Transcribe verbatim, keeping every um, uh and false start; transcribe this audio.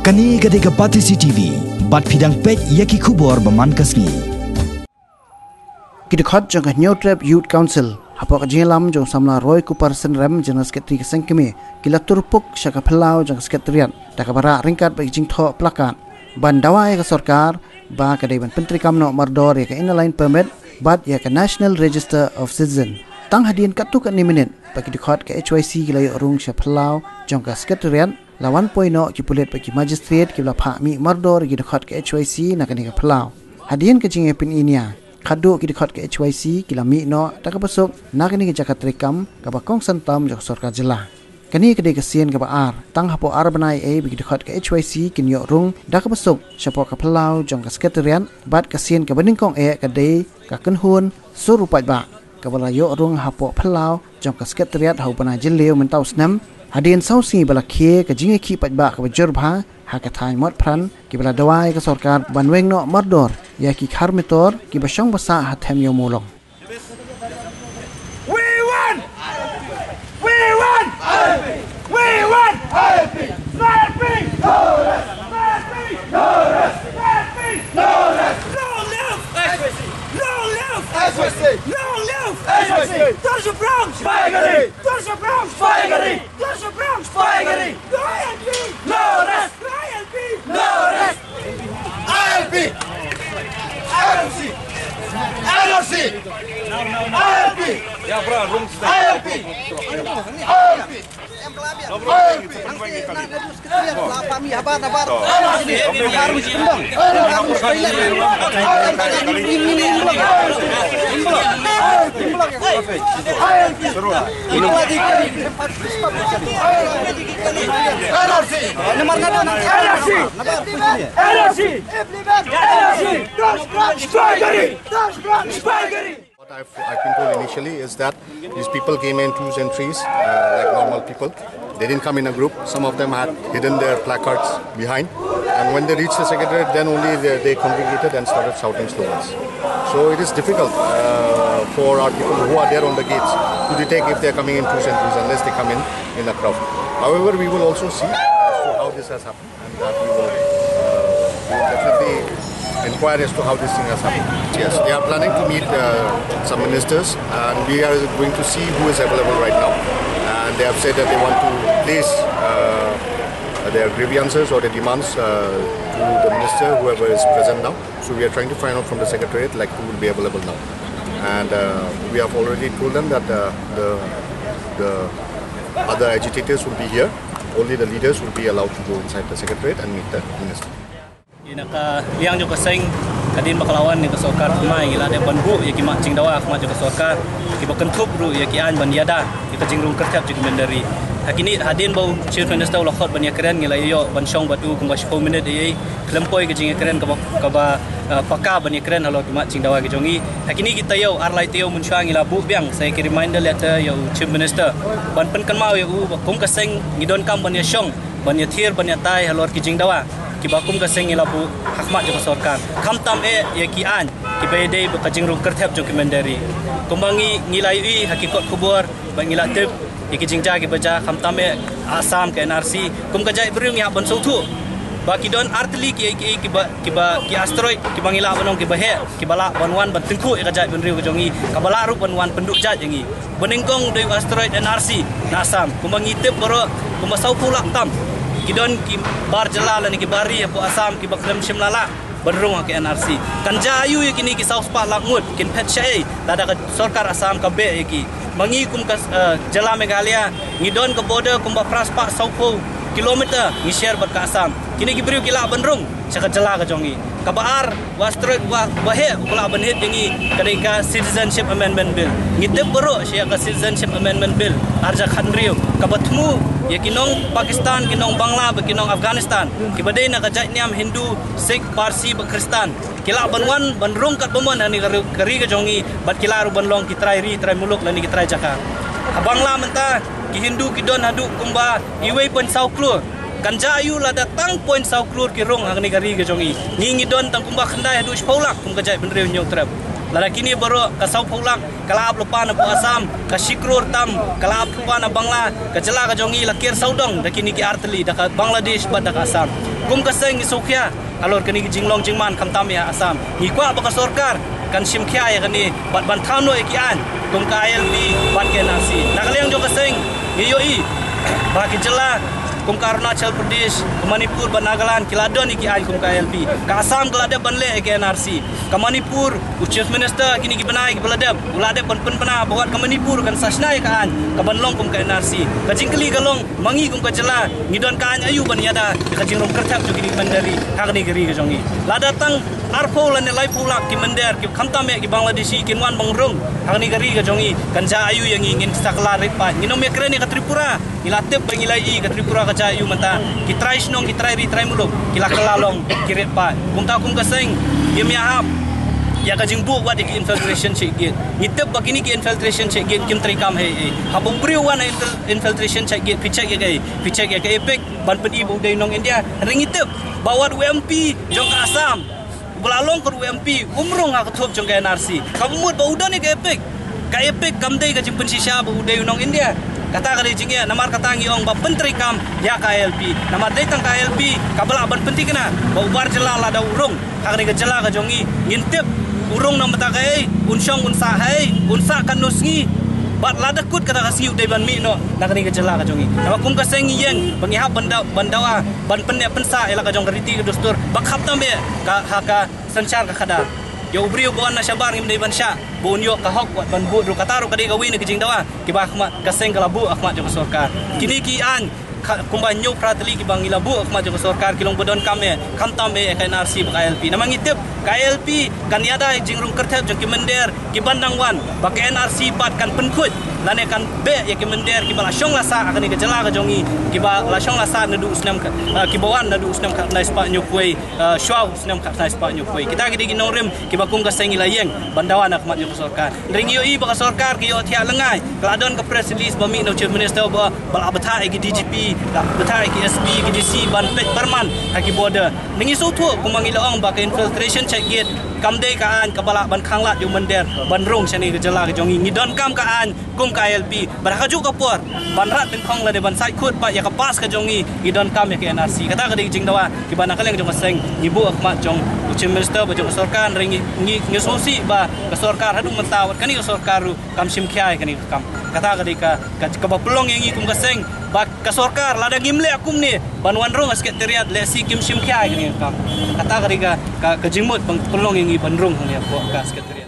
Kane ka dei ka Batesi T V, bad phi dang peit ïa ki khubor ba man ka sngi. Ki dkhot jong ka Hynñiewtrep Youth Council hapoh ka jingïalam jong u samla Roy Kupar Synrem, General Secretary ka seng kmie, ki la turpuk sha ka phyllaw jong ka Secretariat da kaba rah ryngkat bad ki jingthoh plakat ban dawa ïa ka sorkar ba ka dei ban pyntreikam noh mardor ïa ka Inner Line Permit bad ïa ka National Register of Citizen. Tang hadien katto katne minit ba ki dkhot ka H Y C ki la ïoh rung sha phyllaw jong ka Secretariat, la wan poi noh ki pulit bad ki magistrate kiba la phah mih mardor ïa ki dkhot ka H Y C na kane ka phyllaw. Hadien ka jingïapyni nia, khadduh ki dkhot ka H Y C ki la mih noh da kaba suk na kane ka jaka treikam kaba kongsan tam jong ka sorkar jylla. Kane ka dei ka sien kaba ar tang hapoh ar bnai ei ba ki dkhot ka H Y C kin ïoh rung da kaba suk shapoh ka phyllaw jong ka Secretariat, bad ka sien kaba nyngkong eh ka dei ka kynhun sur u paidbah kaba la ïoh rung hapoh phyllaw jong ka Secretariat ha u bnai Jylliew mynta u snem, hadien saw sngi ba la khie ka jingïakhih paidbah kaba jur bha ha ka thaiñ Motphran, kiba la dawa ïa ka sorkar ban weng noh mardor ïa ki khar mitor kiba shong ba sah ha Them Ïew Mawlong. We want! We want! We want! No helping! No rest! No helping! No rest! No helping! No rest! No rest! No rest! No life! No life! No life! Torche Brown! Spy Gari! Torche Brown! Spy Gari! Torche Brown! Spy Gari! No helping! No rest! No helping! No rest! I L P! I L C! I L C! I L P! Yeah, bro, wrong side. I L P! I L P! I L P! What I've, I've been told initially is that these people came in twos and threes, uh, like normal people. They didn't come in a group. Some of them had hidden their placards behind. And when they reached the secretariat, then only they, they congregated and started shouting slogans. So it is difficult, uh, for our people who are there on the gates to detect if they are coming in twos and threes unless they come in in a crowd. However, we will also see as to how this has happened. And that we will, uh, we will definitely inquire as to how this thing has happened. Yes, they are planning to meet, uh, some ministers, and we are going to see who is available right now. And they have said that they want to place, uh, their grievances or their demands, uh, to the minister, whoever is present now. So we are trying to find out from the secretariat, like, who will be available now. And, uh, we have already told them that, uh, the, the other agitators will be here. Only the leaders will be allowed to go inside the secretariat and meet the minister. Ïa na ka liang jong ka seng, hadien ba ka la wan ïa ka sorkar thymmai, ngi la dep ban buh ïa ki mat jingdawa ha khmat jong ka sorkar, kiba kynthup ruh ïa ki aiñ ban ïada ïa ka jingrung kyrthep jong ki mynder ri. Ha kine, hadien ba u Chief Minister u la khot ban ïakren, ngi la ïoh ban shong bad u kumba shiphew minit ei ei, khlem poi ka jingïakren kaba, kaba, eh, paka ban ïakren halor ki mat jingdawa ki jong ngi. Ha kine ki taïew, ar lai taïew mynshuwa ngi la buh biang sa ïa ki reminder letter ïa u Chief Minister ban pynkynmaw ïa u ba kum ka seng ngi donkam ban ïashong, ban ïathir, ban ïatai halor ki jingdawa kiba kum ka seng ngi la buh ha khmat jong ka sorkar, khamtam eh ïa ki aiñ kiba ïadei bad ka jingrung kyrthep jong ki mynder ri. Kumba ngi, ngi la ïohi ha ki kot khubor, ba ngi la tip ïa ki jingjia kiba jia, khamtam eh Assam ka N R C, kum ka jaitbynriew ngi hap ban sngewthuh ba ki don artylli ki, ki, kiba, kiba, ki asteroid kiba ngi lah ban ong kiba heh, kiba lah ban wan ban tyngkhuh ïa ka jaitbynriew ka jong ngi, kaba lah ruh ban wan pynduh jait ïa ngi. Ba nyngkong dei u asteroid N R C na Assam. Kumba ngi tip baroh, kumba sawphew lak tam ki don ki bar jylla lane ki bar ri hapoh Assam kiba khlem shym la lah ban rung ha ka N R C. Kan jia aïu ïa kine ki saw spah lak ngut, kin phet shaei lada ka sorkar Assam ka beh ïa ki? Ma ngi kum ka, eh, jylla Meghalaya, ngi don ka border kumba phra spah sawphew kilometer ngi share bad ka Assam. Kine ki briew ki lah ban rung sha ka jylla ka jong ngi. Kaba ar, u asteroid uba, uba heh uba lah ban hit ïa ngi ka dei ka Citizenship Amendment Bill. Ngi tip baroh sha ïa ka Citizenship Amendment Bill ar hajar khathynriew, kaba thmu ïa ki nong Pakistan, ki nong Bangla bad ki nong Afghanistan kiba dei na ka jaitniam Hindu, Sikh, Parsi bad Khristan. Ki lah ban wan ban rung katba mon ha kane ka ri, ka ri ka jong ngi, bad ki lah ruh ban long ki trai ri, trai muluk lane ki trai jaka. Ha Bangla mynta ki Hindu ki don haduh kumba iwei point saw klur. Kan jia aïu lada tang point saw klur ki rung ha kane ka ri ka jong ngi? Ngi, ngi don tang kumba khyndai haduh shiphew lak kum ka jaitbynriew Hynñiewtrep. Lada kine baroh, ka sawphew lak ka la ap lypa na hapoh Assam, ka shi klur tam ka la ap lypa na Bangla, ka jylla ka jong ngi la ker sawdong da kine ki artylli, da ka Bangladesh bad da ka Assam. Kum ka seng ngi sngewkhia halor kane ka jinglong jingman khamtam ïa Assam. Ngi kwah ba ka sorkar kan shim khia ïa kane bad ban tham noh ïa ki aiñ kum ka I L P bad ka N R C. Na ka liang jong ka seng ngi ïohi ba ki jylla kum ka Arunachal Pradesh, ka Manipur bad Nagaland ki la don ïa ki aiñ kum ka I L P. Ka Assam ka la dep ban leh ïa ka N R C. Ka Manipur, u Chief Minister, kine ki bnai kiba la dep, u la dep ban pynbna ba wat ka Manipur kan sa shna ïa ka aiñ kaban long kum ka N R C. Ka jingkylli ka long, ma ngi kum ka jylla ngi don ka aiñ aïu ban ïada ïa ka jingrung kyrthep jong kine ki mynder ri ha kane ka ri ka jong ngi? Lada tang arphew lane laiphew lak ki mynder ki khamtam eh ki Bangladeshi kin wan ban rung ha kane ka ri ka jong ngi, kan jia aïu ïa ngi? Ngin sa kylla rit paid. Ngin ym ïakren ïa ka Tripura. Ngi la tip ba ngi la ïohi ka Tripura ka jia aïu mynta. Ki trai shnong, ki trai ri, trai muluk ki la kylla long ki rit paid. Kumta kum ka seng ngim ïahap ïa ka jingbuh wat ïa ki infiltration check gate. Ngi tip ba kine ki infiltration check gate kim treikam hei ei. Haba u briew wan ha infil-, infiltration check gate, phi check ïa kaei? Phi check ïa ka EPIC ban pyni ba u dei u nong India. Hynrei ngi tip ba wat u M P jong ka Assam uba la long kum u M P um rung ha ka thup jong ka N R C. Kaba mut ba u don ïa ka EPIC. Ka EPIC kam dei ka jingpynshisha ba u dei u nong India. Kata ka dei jingeh, namar kata ngi ong ba pyntreikam ïa ka I L P. Namar dei tang ka I L P kaba lah ban pynthikna ba u bar jylla lada u rung ha kane ka jylla ka jong ngi, ngin tip u rung na ka bynta kaei, un shong un sah haei, un sah katno sngi, bad lada kut kata ka sngi u dei ban mih noh na kane ka jylla ka jong ngi. Namar kum ka seng ngi ïeng ba ngi hap ban da-, ban dawa ban pynneh pynsah ïa la ka jong ka riti ka dustur ba khamtam eh ka, ha ka synshar ka khadar. Ïa u briew ba wan na shabar ngim dei ban shah ba un ïoh ka hok wat ban vote ruh. Kata ruh ka dei kawei na ka jingdawa kiba khmat ka seng ka la buh ha khmat jong ka sorkar. Kine ki aiñ ka, kumba hynñiew phra tylli kiba ngi la buh ha khmat jong ka sorkar ki long ba donkam eh, khamtam eh ka N R C bad ka I L P. Namar ngi tip ka I L P kan ïada ïa ka jingrung kyrthep jong ki mynder kiban dang wan, ba ka N R C pat kan pynkhuid lane kan beh ïa ki mynder kiba la shong la sah ha kane ka jylla ka jong ngi, kiba la shong la sah naduh u snem ka, ah, kiba wan naduh u snem khatkhyndai spah hynñiewphew, ah, shuwa u snem khatkhyndai spah hynñiewphew. Kita ki dei ki nongrim kiba kum ka seng ngi la ïeng ban dawa na khmat jong ka sorkar. Hynrei ngi ïohi ba ka sorkar ka ïohthiah lyngngai, ka la don ka press release ba mih na u Chief Minister ba, ba la bthah ïa ki D G P, la bthah ïa ki S P, ki D C ban peit pyrman ha ki border. Ngi sngewthuh kumba ngi la ong ba ka infiltration check gate kam dei ka aiñ kaba lah ban khanglad ïa u mynder ban rung shane ka jylla ka jong ngi. Ngi donkam ka aiñ kum ka I L P. Bad ha kajuh ka por ban rat tyngkhong lane ban sait kut pat ïa ka pass ka jong ngi, ngi donkam ïa ka N R C. Kata ka dei ka jingdawa kiba na ka liang jong ka seng ngi buh ha khmat jong u Chief Minister bad jong ka sorkar. Hynrei ngi, ngi, ngi sngewsih ba ka sorkar haduh mynta, wat kane ka sorkar ruh kam shim khia ïa kane ka kam. Kata ka dei ka, ka, kaba pynlong ïa ngi kum ka seng ba ka sorkar lada ngim leh kumne ban wan rung ha Secretariat, lehse kim shim khia ïa kane ka kam. Kata ka dei ka, ka, ka jingmut ba pynlong ïa ngi ban rung hangne hapoh ka Secretariat.